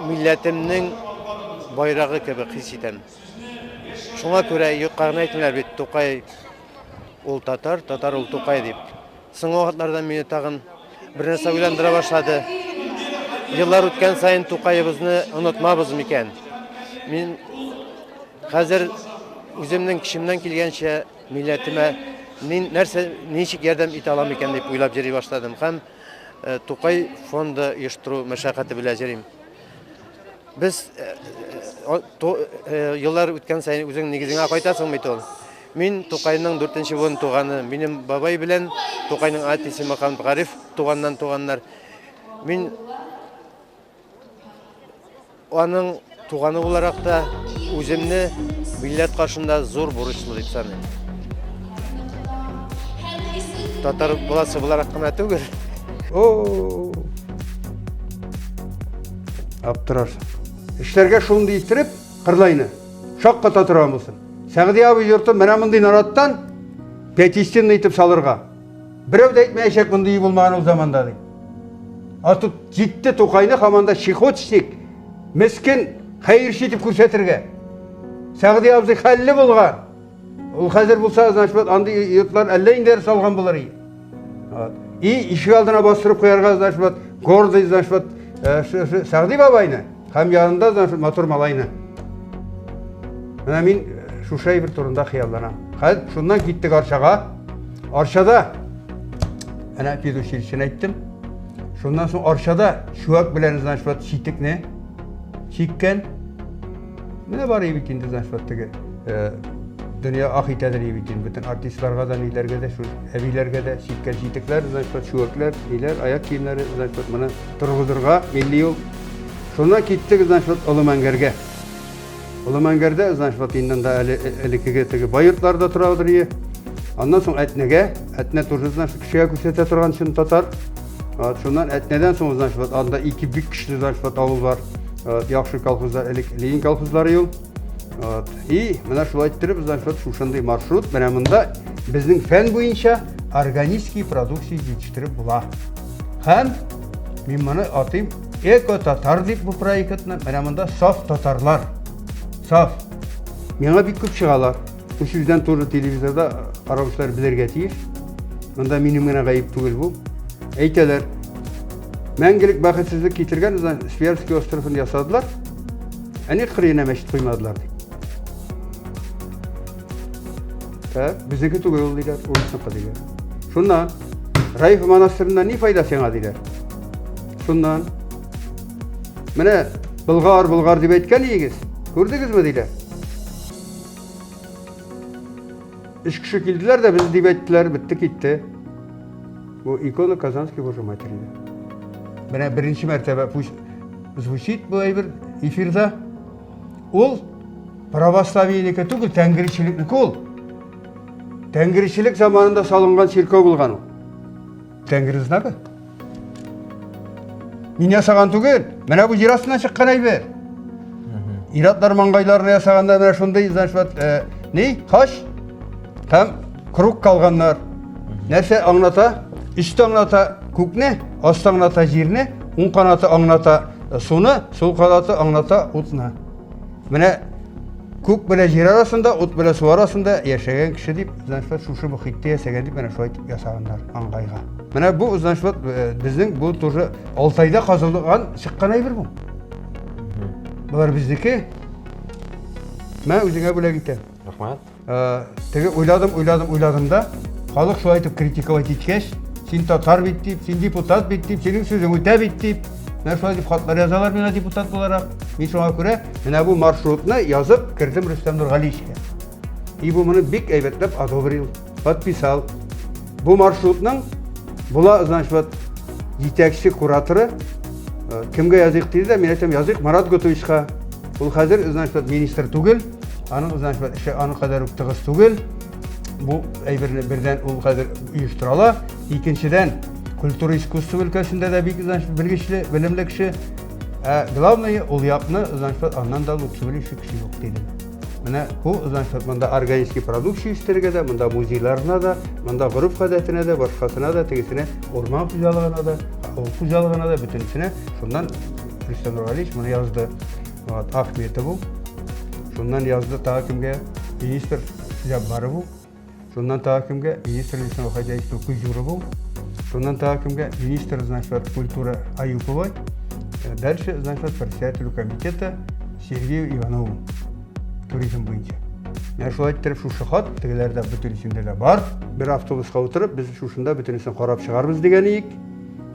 [SPEAKER 6] милләтемнең байрагы кебек хис итәм. Шуңа күрә юкка гына әйтмиләр бит, Тукай ул татар, татар ул Тукай дип. Соңгы вакытларда мине тагын бер нәрсә уйландыра башлады. Еллар үткән саен Тукаебызны онытмабыз микән? Мин хәзер үземнең көчемнән килгәнчә милләтемә мин нәрсә, ничек ярдәм итә алам икән дип уйлап йөри башладым һәм э, Тукай фонды оештыру мәшәкате белән йөрим. Без э, э, еллар үткән саен үзең нигезеңә кайтасың бит ул. Мин Тукайның дүртенче буын туганы. Минем бабай белән Тукайның әтисе Мөхәммәт Гариф туганнан туганнар. Мин аның туганы буларак та үземне милләт каршында зур бурычлы дип саныйм. Татар баласы буларак кына түгел.
[SPEAKER 2] О! Аптырарсың. Эшләргә шундый иттереп, Кырлайны. Шакката торган булсын. Сәгъди абый йорты менә мондый нараттан пятистенный итеп салырга. Берәү дә әйтмәячәк мондый булмаган ул заманда дип. А тут җитте Тукайны һаман да чехотчик, мескен, хәерче итеп күрсәтергә. Сәгъди абзый хәлле булган. Ул хәзер булса, значит, вот андый йортлар әллә инде салган булыр иде. Вот. И ишек алдына бастырып куярга, значит, вот гордый, значит, вот э, Сәгъди бабайны һәм янында, значит, матур малайны. Менә мин э, шушы әйбер турында хыялланам. Хәзер шуннан киттек Арчага. Арчада әнә педучилищены әйттем. Шуннан соң Арчада чүәк белән, значит, вот читекне чиккән. Менә бар бит инде, значит, вот теге э, дөнья ах итәдер бит инде бөтен артистларга да, ниләргә дә, шул әбиләргә дә чиккән читекләр, значит, вот чүәкләр, ниләр, аяк киемнәре, значит, вот моны торгызырга милли юл. Шуннан киттек, значит, вот Олы Мәңгәргә. Олы Мәңгәрдә, значит, вот инде анда әле элеккеге теге бай йортларда торадыр ие. Аннан соң Әтнәгә, Әтнә тоже, значит, кешегә күрсәтә торган чын татар. Вот, шуннан Әтнәдән соң, значит, вот анда ике бик көчле, значит, вот авыл бар. Вот, яхшы колхозлар, элек Ленин колхозлары юл. Вот. И менә шулай иттереп, значит, вот шушындый маршрут, менә монда безнең фән буенча органический продукция җитештереп була. Һәм мин моны атыйм эко-татар дип бу проектны. Менә монда саф татарлар. Саф. Миңа бик күп чыгалар. Бу сүздән туры телевизорда караучылар белергә тиеш. Монда минем генә гаеп түгел бу. Әйтәләр, мәңгелек бәхетсезлек китергән Свияжский островын ясадылар. Ә ник кырыена мәчет куймадылар дип. Так, безнеке түгел ул диләр, урысныкы диләр. Шуннан Раиф монастырыннан ни файда сиңа диләр. Шуннан менә Болгар, Болгар дип әйткән идегез. Күрдегезме диләр. Өч кеше килделәр дә без дип әйттеләр, бетте китте. Бу икона Казанский Божьей Матери. Менә беренче мәртәбә пусть звучит бу әйбер эфирда. Ул православиенеке түгел, тәңгерчелекнеке ул. Тәңгерчелек заманында салынган чиркәү булган ул. Тәңгер знагы. Мин ясаган түгел. Менә бу җир астыннан чыккан әйбер. Иратлар маңгайларына ясаганда менә шундый, значит, вот, э, ни? Хач һәм круг калганнар. Нәрсә аңлата? Өстә аңлата күкне, аста аңлата җирне, уң канаты аңлата э, суны, сул канаты аңлата утны. Менә күк белән җир арасында, ут белән су арасында яшәгән кеше дип, значит, шушы мохиттә яшәгән дип менә шулай итеп ясаганнар аңгайга. Менә бу, значит, вот, э, безнең бу тоже Алтайда казылган чыккан әйбер бу. Болар безнеке. Мә үзеңә бүләк итәм.
[SPEAKER 1] Рәхмәт.
[SPEAKER 2] Э, теге уйладым, уйладым, уйладым да, халык шулай итеп критиковать иткәч, син татар бит дип, син депутат бит дип, синең сүзең үтә бит дип, менә шулай дип хатлар язалар миңа депутат буларак. Мин шуңа күрә менә бу маршрутны язып кердем Рөстәм Нургалиевичка. И бу моны бик әйбәтләп одобрил, подписал. Бу маршрутның була, значит, вот җитәкче кураторы э, кемгә языйк диде дә, мин әйтәм, языйк Марат Готовичка. Ул хәзер, значит, вот министр түгел, аның, значит, вот эше аның кадәр үк тыгыз түгел. Бу әйберне бердән ул хәзер оештыра ала. Икенчедән, культура искусство өлкәсендә дә бик, значит, белгечле, белемле кеше. Ә главное, ул якны, значит, вот аннан да лучше белүче кеше юк дидем. Менә бу, значит, монда органический продукция үстерергә дә, монда музейларына да, монда гореф-гадәтенә дә, башкасына да, тегесенә, урман хуҗалыгына да, авыл хуҗалыгына да, бөтенесенә. Шуннан Рөстәм Нургалиевич моны язды. Вот, Ахметову. Шуннан язды тагы кемгә? Министр Җаббарову. Шуннан тагы кемгә? Министр лесного хозяйства Кузюрову. Шуннан тагы кемгә? Министр, значит, вот, культуры Аюповой. Э, дальше, значит, вот, председателю комитета Сергею Иванову. Туризм буенча. Менә шулай иттереп шушы хат тегеләрдә бөтенесендә дә бар. Бер автобуска утырып, без шушында бөтенесен карап чыгарбыз дигән идек.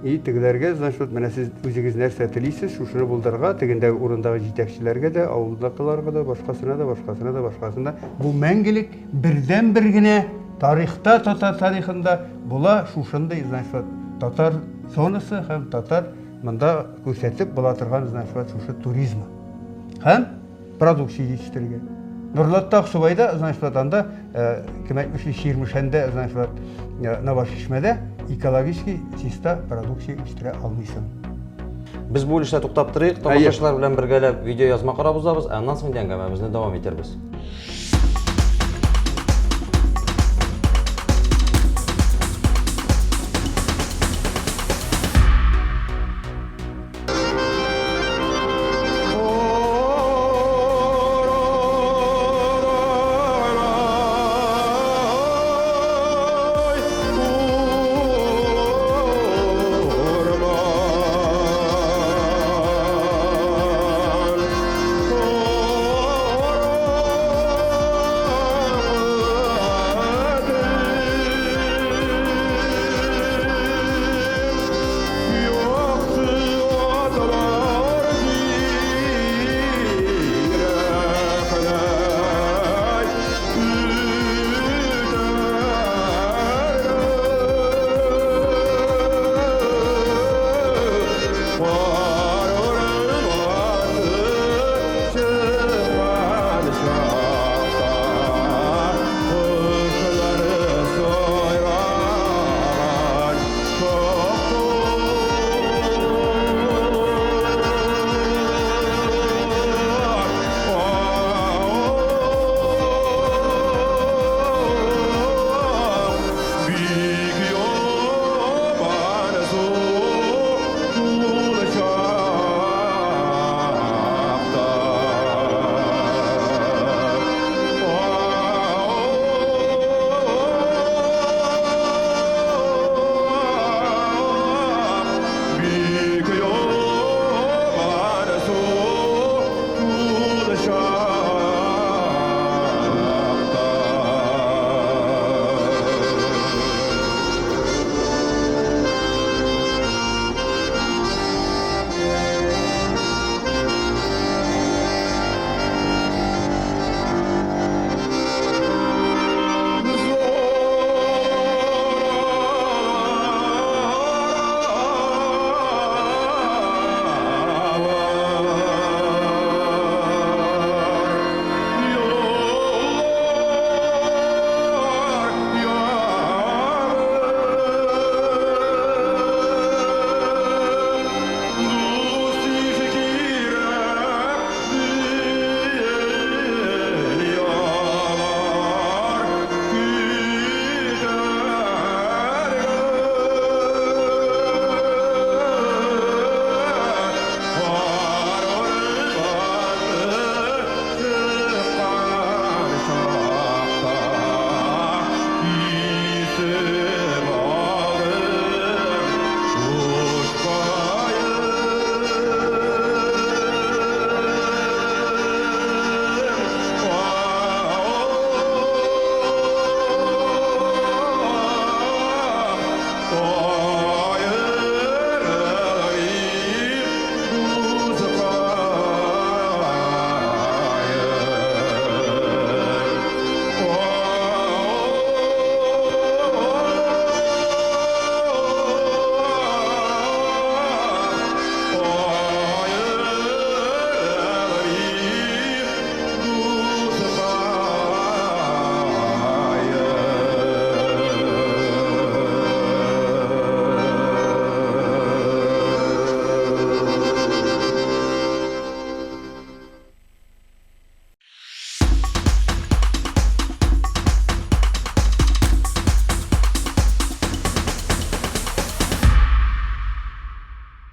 [SPEAKER 2] И тегеләргә, значит, вот менә сез үзегез нәрсә телисез, шушыны булдырырга, тегендәге урындагы җитәкчеләргә дә, авылдагыларга да, башкасына да, башкасына да, башкасына да. Бу мәңгелек бердәнбер генә тарихта, татар тарихында була шушындый, значит, вот татар зонасы һәм татар монда күрсәтеп була торган, значит, вот шушы туризмы. Һәм продукция җитештерергә. Норлатта, Аксубайда, значит, вот анда, э, кем әйтмешли, Чирмешәндә, значит, вот, э, Новошишмәдә экологически чиста продукция үстерә алмыйсың.
[SPEAKER 1] Без бу өлештә туктап торыйк, тамашачылар белән бергәләп видеоязма карап узабыз, ә аннан соң инде әңгәмәбезне дәвам итәрбез.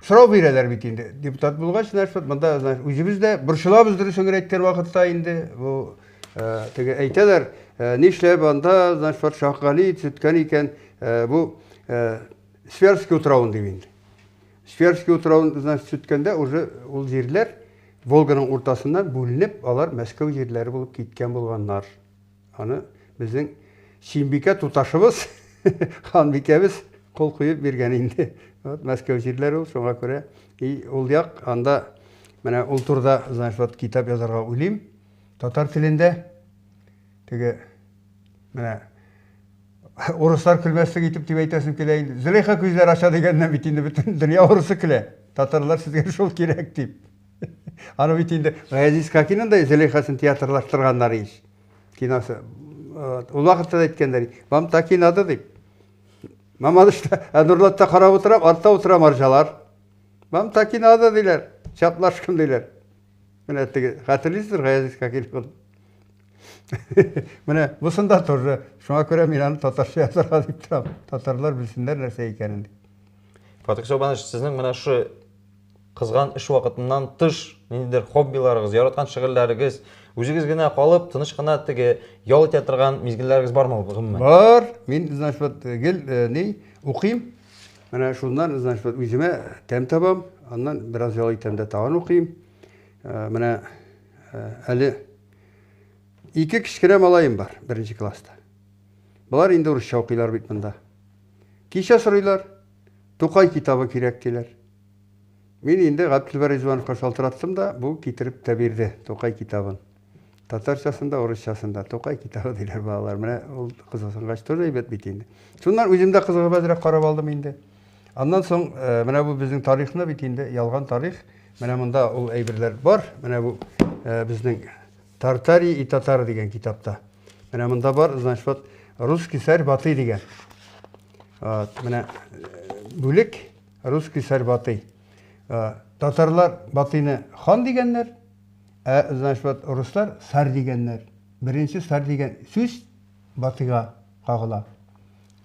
[SPEAKER 2] Сорау бирәләр бит инде. Депутат булгач, значит, вот монда, значит, үзебез дә борчылабыз дөресен генә әйткән вакытта инде. Бу э, теге әйтәләр, э, нишләп анда, значит, вот Шаһгали төзеткән икән, э, бу э, Сверский утравын дип инде. Сверский утравын, значит, төзеткәндә уже ул җирләр Волганың уртасыннан бүленеп, алар Мәскәү җирләре булып киткән булганнар. Аны безнең Симбикә туташыбыз, ханбикәбез кул куеп биргән инде. Вот Мәскәү җирләре ул, шуңа күрә и ул як анда менә ул турыда, значит, вот китап язарга уйлыйм. Татар телендә теге менә урыслар көлмәслек итеп дип әйтәсем килә инде. Зөләйха күзләр ача дигәннән бит инде бөтен дөнья урысы көлә. Татарлар сезгә шул кирәк дип. Аны бит инде Газиз Хакинның да Зөләйхасын театрлаштырганнар ич. Киносы. Ул вакытта да әйткәннәр, вам так и надо дип. Мамадышта, ә Нурлатта карап утырам, артта утыра марҗалар. Вам так и надо диләр. Чаплашкын диләр. Менә теге хәтерлисездер Газиз Хакинның. Менә бусында тоже. Шуңа күрә мин аны татарча язарга дип торам. Татарлар белсеннәр нәрсә икәнен дип.
[SPEAKER 1] Фатих Сабанович, сезнең менә шушы кызган эш вакытыннан тыш ниндидер хоббиларыгыз, яраткан шөгыльләрегез, үзегез генә калып, тыныч кына теге ял итә торган мизгелләрегез бармы гомумән?
[SPEAKER 2] Бар. Мин, значит, вот гел э, ни укыйм. Менә шуннан, значит, вот үземә тәм табам. Аннан бераз ял итәм дә тагын укыйм. Э, менә э, әле ике кечкенә малаем бар, беренче класста. Болар инде урысча укыйлар бит монда. Кичә сорыйлар, Тукай китабы кирәк диләр. Мин инде Габделбәр Ризвановка шалтыраттым да, бу китереп тә бирде Тукай китабын. Татарчасын да, урысчасын да. Тукай китабы диләр балалар. Менә ул кызыксынгач тоже әйбәт бит инде. Шуннан үзем дә кызыгып әзрәк карап алдым инде. Аннан соң э, менә бу безнең тарихны бит инде ялган тарих. Менә монда ул әйберләр бар. Менә бу э, безнең Тартария и татары дигән китапта. Менә монда бар, значит, вот русский царь Батый дигән. Вот, менә э, бүлек русский царь Батый. Э, татарлар Батыйны хан дигәннәр, ә значит, вот руслар царь дигәннәр. Беренче царь дигән сүз Батыйга кагыла.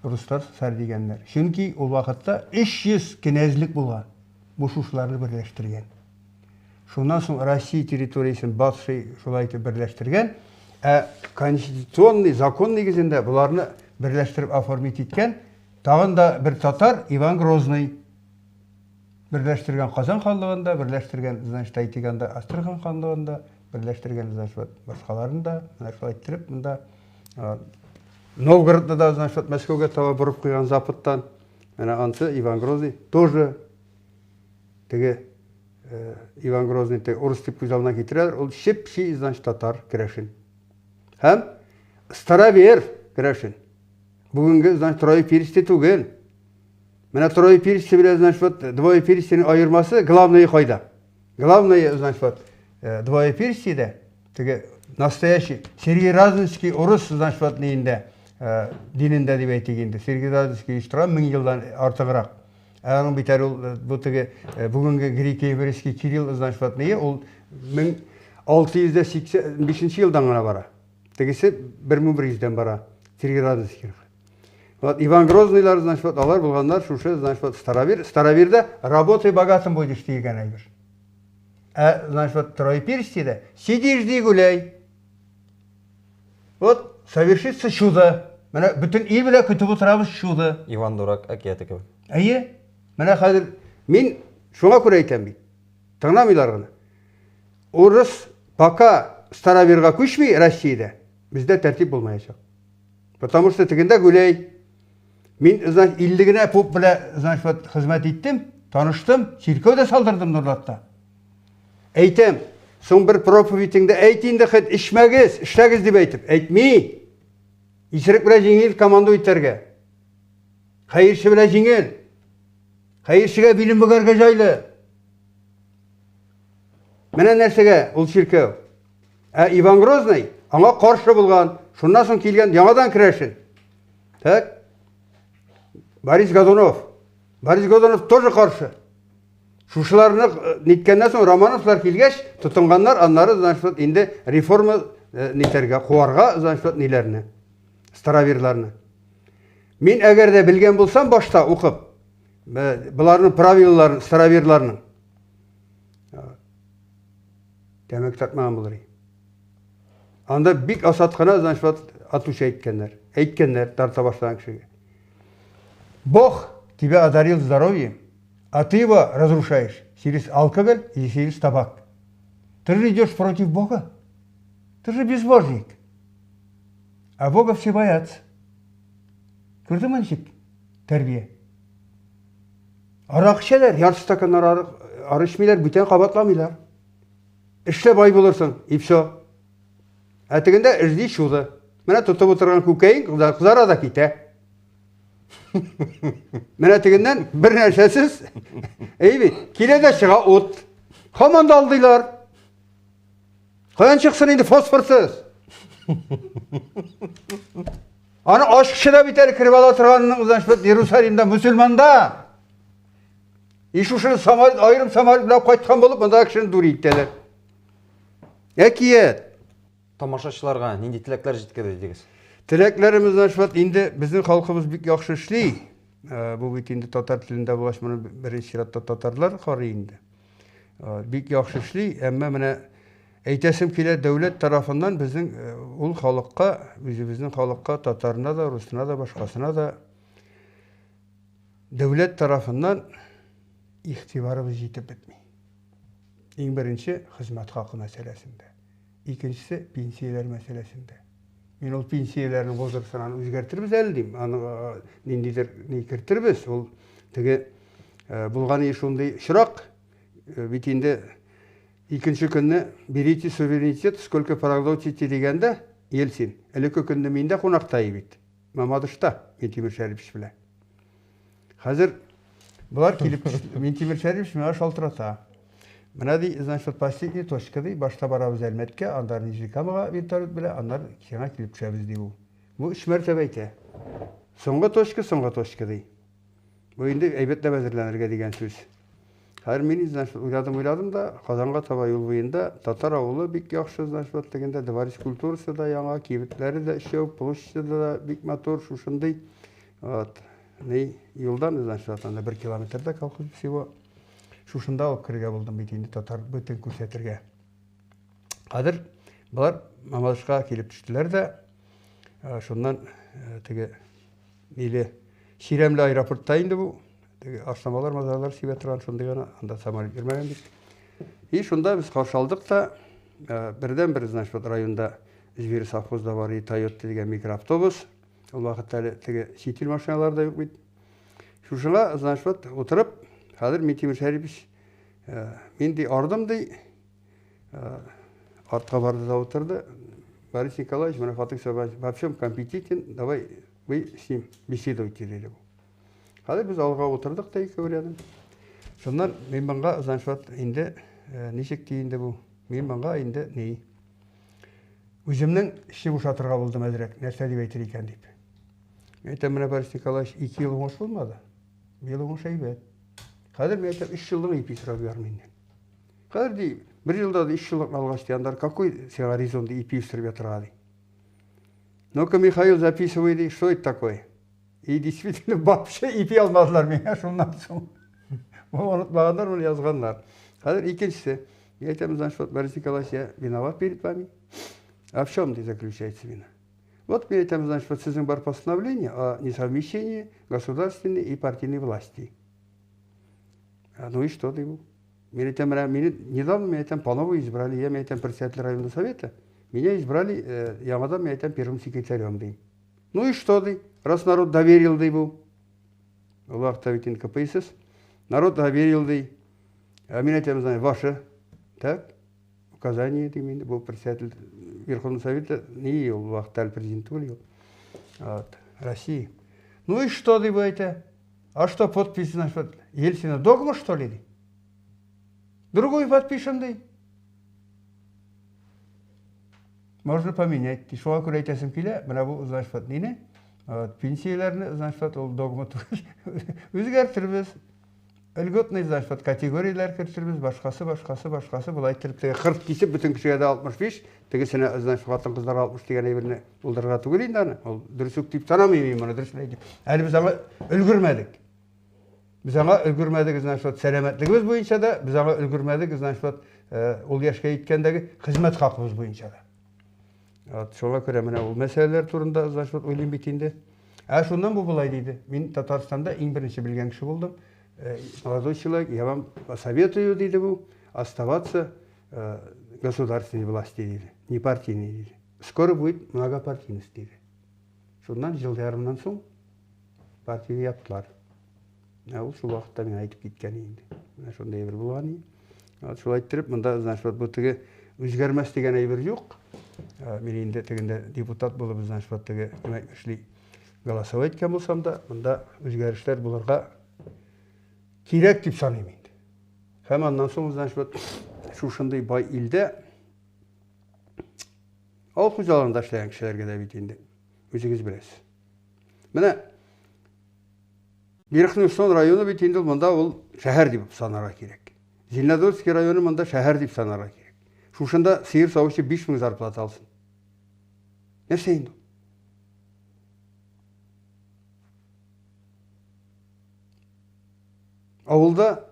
[SPEAKER 2] Руслар царь дигәннәр. Чөнки ул вакытта 300 кенәзлек булган. Бу шушыларны берләштергән. Шуннан соң Россия территориясен Батый шулай итеп берләштергән. Ә конституционный закон нигезендә боларны берләштереп оформить иткән тагын да бер татар Иван Грозный. Берләштергән Казан ханлыгында, берләштергән, значит, әйтик анда Астрахань ханлыгында, берләштергән, значит, вот башкаларын да, менә шулай иттереп монда Новгородны да, значит, вот Мәскәүгә таба борып куйган Западтан. Менә ансы Иван Грозный тоже теге э, Иван Грозный теге урыс дип күз алдына китерәләр, ул чеп-чи, значит, татар керәшен. Һәм старовер керәшен. Бүгенге, значит, троеперсте түгел. Менә троеперсте белән, значит, вот двоеперстенең аермасы главное кайда? Главное, значит, вот э, двоеперстиедә теге настоящий Сергей Радонежский урыс, значит, вот ниендә, э, динендә дип әйтик инде. Сергей Радонежский оештыра 1000 елдан артыграк. Ә аның бит әле ул э, бу теге э, бүгенге греко-еврейский Кирилл значит вот ние ул 1685 елдан гына бара. Тегесе 1100-дән бара. Сергей Радонежский. Вот Иван Грозныйлар, значит, вот алар булганнар шушы, значит, вот старовер. Староверда работай богатым будешь дигән әйбер. Ә, значит, вот троеперстиедә сиди, жди, гуляй. Вот совершится чудо. Менә бөтен ил белән көтеп утырабыз чудо.
[SPEAKER 1] Иван Дурак әкияте кебек.
[SPEAKER 2] Әйе. Менә хәзер мин шуңа күрә әйтәм бит. Тыңламыйлар гына. Урыс пока староверга күчми Россиядә, бездә тәртип булмаячак. Потому что тегендә гүләй. Мин, значит, 50 генә поп белән, значит, вот хезмәт иттем, таныштым, чиркәү дә салдырдым Нурлатта. Әйтәм, соң бер проповедеңдә әйт инде хет эчмәгез, эшләгез дип әйтеп. Әйтми. Исерек белән җиңел команду итәргә. Хәерче белән җиңел. Хәерчегә билен бөгәргә җайлы. Менә нәрсәгә ул чиркәү. Ә Иван Грозный аңа каршы булган. Шуннан соң килгән яңадан керәшен. Так. Борис Годунов. Борис Годунов тоже каршы. Шушыларны э, ниткәннән соң Романовлар килгәч, тотынганнар, аннары, значит, инде реформа э, нитәргә, куарга, значит, ниләрне, староверларны. Мин әгәр дә белгән булсам башта укып, Боларның правилаларын, староверларның. Тәмәке тартмаган булыр. Анда бик асат кына, значит, вот атучы әйткәннәр. Әйткәннәр тарта башлаган кешегә. Бог тебя одарил здоровьем, а ты его разрушаешь через алкоголь и через табак. Ты же идешь против Бога. Ты же безбожник. А Бога все боятся. Күрдеңме ничек тәрбия? Арак эчәләр, ярты стаканнар арак, ары эчмиләр, бүтән кабатламыйлар. Эшлә бай булырсың, и все. Ә тегендә жди чудо. Менә тотып утырган күкәең кызара да китә. Менә тегеннән бер нәрсәсез, әй бит, килә дә чыга ут. Һаман да алдыйлар. Каян чыксын инде фосфорсыз? Аны ач кеше дә бит әле кереп ала торганның, значит, Иерусалимда мөселманда. И шушы самолет, аерым самолет белән кайткан булып, монда кешене дури итәләр. Әкият.
[SPEAKER 1] Тамашачыларга нинди теләкләр җиткерер идегез?
[SPEAKER 2] Теләкләребез, значит, инде безнең халкыбыз бик яхшы эшли. Э, бу бит инде татар телендә булгач, моны беренче чиратта татарлар карый инде. Э, бик яхшы эшли, әмма менә әйтәсем килә, дәүләт тарафыннан безнең э, ул халыкка, үзебезнең халыкка, татарына да, русына да, башкасына да дәүләт тарафыннан игътибарыбыз җитеп бетми. Иң беренче хезмәт хакы мәсьәләсендә. Икенчесе пенсияләр мәсьәләсендә. Мин ул пенсияләрнең возрастын аны үзгәртербез әле дим. Аны ниндидер ни кертербез. Ул теге булган шундый очрак бит инде икенче көнне берите суверенитет, сколько проглотите дигәндә Ельцин. Элекке көнне мин дә кунакта бит. Мамадышта Минтимер Шәрипович белән. Хәзер болар килеп Минтимер Шәрипович миңа шалтырата. Менә ди, значит, последняя точка ди, башта барабыз Әлмәткә, аннары Нижнекамага вертолет белән, аннары сиңа килеп төшәбез ди ул. Бу өч мәртәбә әйтә. Соңгы точка, соңгы точка ди. Бу инде әйбәтләп әзерләнергә дигән сүз. Хәзер мин, значит, уйладым, уйладым да, Казанга таба юл буенда татар авылы бик яхшы, значит, вот дигәндә дворец культурасы да яңа, кибетләре дә өчәү, площади да бик матур, шушындый. Вот. Ни юлдан, значит, вот анда бер километрда колхоз всего. Шушында алып керергә булдым бит инде татар бөтен күрсәтергә. Хәзер болар Мамадышка килеп төштеләр дә, шуннан теге ниле Чирәмле аэропортта инде бу, теге ашламалар, мазарлар сибә торган шундый гына, анда самолет йөрмәгән бит. И шунда без каршы алдык та, бердән-бер, значит, вот районда Зверь совхозда бар и Тойота дигән микроавтобус. Ул вакытта әле теге чит ил машиналары да юк бит. Шушыңа, значит, вот утырып, хәзер Минтимер Шәрипович, мин ди ардым ди, артка барды да утырды. Борис Николаевич, менә Фатых Сабаевич во всем компетентен, давай вы с ним беседуйте, диде бу. Хәзер без алга утырдык та ике рядом. Шуннан мин моңа, значит, вот инде ничек ди инде бу? Мин моңа инде ни? Үземнең эчне бушатырга булдым әзрәк, нәрсә дип әйтер икән дип. Мин әйтәм, менә Борис Николаевич, ике ел уңыш булмады. Быел уңыш әйбәт. Хәзер мин әйтәм, өч елның ипи сорап йөрим миннән. Хәзер ди, бер елда ди, өч еллыкны алгач ди, аннары какой сиңа резон ди, ипи үстереп ятырга ди. Ну-ка, Михаил, записывай ди, что это такое? И действительно, вообще ипи алмадылар миңа шуннан соң. Бу онытмаганнар, моны язганнар. Хәзер икенчесе. Я әйтәм, значит, вот, Борис Николаевич, я виноват перед вами. А в чем заключается вина? Вот я әйтәм, значит, вот сезнең бар постановление о несовмещении государственной и партийной власти. А, ну и что ты ему? Мин әйтәм, менә мине недавно мин әйтәм, по новой избрали, я мин әйтәм, председатель районного совета, меня избрали, яңадан мин әйтәм, первым секретарем, ди. Ну и что, ди, раз народ доверил, ди бу. Ул вакытта бит инде КПСС. Народ доверил, ди. Ә мин әйтәм, знаю, ваше, так, указание, дим инде, бу председатель Верховного Совета, не ул вакытта әле президент түгел, ул. Вот, России. Ну и что, ди бу әйтә? А что, подпись, значит, Ельцина догма, что ли, ди? Другой подпишем, ди. Можно поменять. Шуңа күрә әйтәсем килә, менә бу, значит, вот нине, вот, пенсияләрне, значит, вот, ул догма түгел. Үзгәртербез. Льготный, значит, вот, категорияләр кертербез, башкасы, башкасы, башкасы. Болай иттереп, теге кырт кисеп, бөтен кешегә дә 65, тегесенә, значит, хатын-кызларга 60 дигән әйберне булдырырга түгел инде аны. Ул дөрес үк дип санамыйм мин моны, дөресен әйтим. Әле без аңа өлгермәдек. Без аңа өлгермәдек, значит, вот сәламәтлегебез буенча да, без аңа өлгермәдек, значит, вот э, ул яшькә җиткәндәге хезмәт хакыбыз буенча да. Вот шуңа күрә менә ул мәсьәләләр турында, значит, вот уйлыйм бит инде. Ә шуннан бу болай диде. Мин Татарстанда иң беренче белгән кеше булдым. Э, молодой человек, я вам посоветую, диде бу, оставаться э, государственной власти, диде, не партийной, диде. Скоро будет многопартийность, диде. Шуннан ел ярымнан соң партияне яптылар. Ә ул шул вакытта миңа әйтеп киткән инде. Менә шундый әйбер булган иде. Вот шулай иттереп, монда, значит, вот бу теге үзгәрмәс дигән әйбер юк. Мин инде тегендә депутат булып, значит, вот теге кем әйтмешли, голосовать иткән булсам да, монда үзгәрешләр булырга кирәк дип саныйм инде. Һәм аннан соң, значит, вот шушындый бай илдә авыл хуҗалыгында эшләгән кешеләргә дә бит инде үзегез беләсез. Менә Верхний Усон районы бит инде монда ул шәһәр дип санарга кирәк. Зеленодольский районы монда шәһәр дип санарга кирәк. Шушында сыер савучы 5000 зарплата алсын. Нәрсә инде ул? Авылда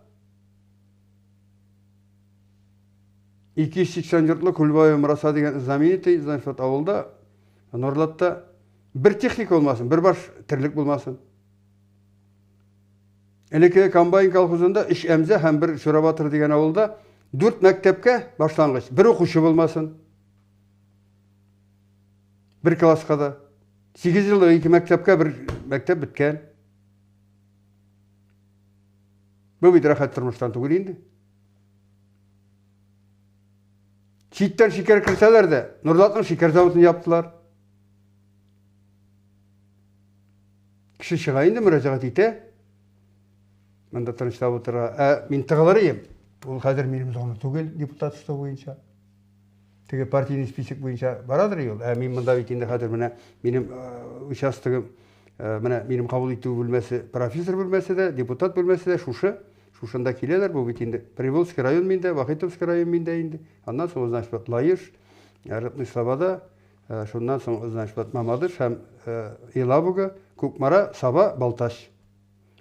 [SPEAKER 2] 280 йортлы Кульбаева Мураса дигән знаменитый, значит, авылда, Норлатта бер техника булмасын, бер баш терлек булмасын. Элекке комбайн колхозында өч әмзә һәм бер Чурабатыр дигән авылда дүрт мәктәпкә башлангыч, бер укучы булмасын. Бер класска да. 8 еллык ике мәктәпкә бер мәктәп беткән. Бу бит рәхәт тормыштан түгел инде. Читтән шикәр керсәләр дә, Нурлатның шикәр заводын яптылар. Кеше чыга инде, мөрәҗәгать итә. Монда тынычлап утыра. Ә мин тыгылыр идем. Ул хәзер минем зона түгел, депутатство буенча. Теге партийный список буенча барадыр ул. Ә мин монда бит инде хәзер менә минем э, участогым, э, менә минем кабул итү бүлмәсе, профессор бүлмәсе дә, депутат бүлмәсе дә шушы. Шушында киләләр, бу бит инде Приволжский район миндә, Вахитовский район миндә инде. Аннан соң, значит, вот Лаеш, Рыбный Слобода, Шуннан соң, значит, вот Мамадыш һәм Елабуга, Кукмара, Саба, Балтач.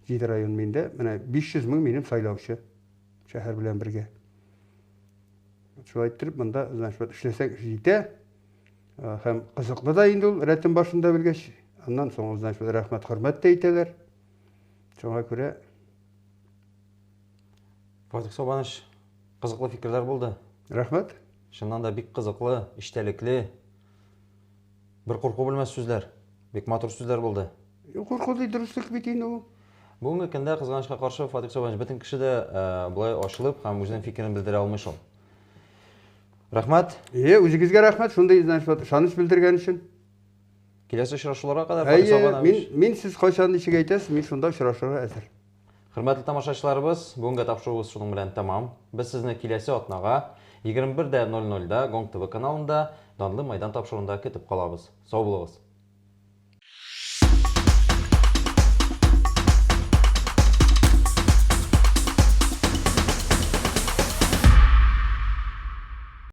[SPEAKER 2] Җиде район миндә. Менә 500 мең минем сайлаучы шәһәр белән бергә. Шулай иттереп, монда, значит, вот эшләсәң җитә. Һәм кызыклы да инде ул рәтен башында белгәч. Аннан соң, значит, вот рәхмәт, хөрмәт тә итәләр. Шуңа күрә
[SPEAKER 1] Фатих Сабанович, кызыклы фикерләр булды.
[SPEAKER 2] Рәхмәт.
[SPEAKER 1] Чыннан да бик кызыклы, эчтәлекле, бер курку белмәс сүзләр. Бик матур сүзләр булды.
[SPEAKER 2] Курку ди дөреслек бит инде ул.
[SPEAKER 1] Бүгенге көндә кызганычка каршы Фатих Сабанович бөтен кеше дә э, болай ачылып һәм үзенең фикерен белдерә алмый шул. Рәхмәт.
[SPEAKER 2] Е, үзегезгә рәхмәт, шундый значит, ышаныч белдергән өчен.
[SPEAKER 1] Киләсе очрашуларга кадәр Фатих
[SPEAKER 2] Сабанович. Мин, мин сез кайчан ничек әйтәсез, мин шунда очрашырга әзер.
[SPEAKER 1] Хөрмәтле тамашачыларыбыз, бүгенге тапшыруыбыз шуның белән тәмам. Без сезне киләсе атнага 21:00 да Гонг ТВ каналында Данлы Майдан тапшыруында көтеп калабыз. Сау булыгыз!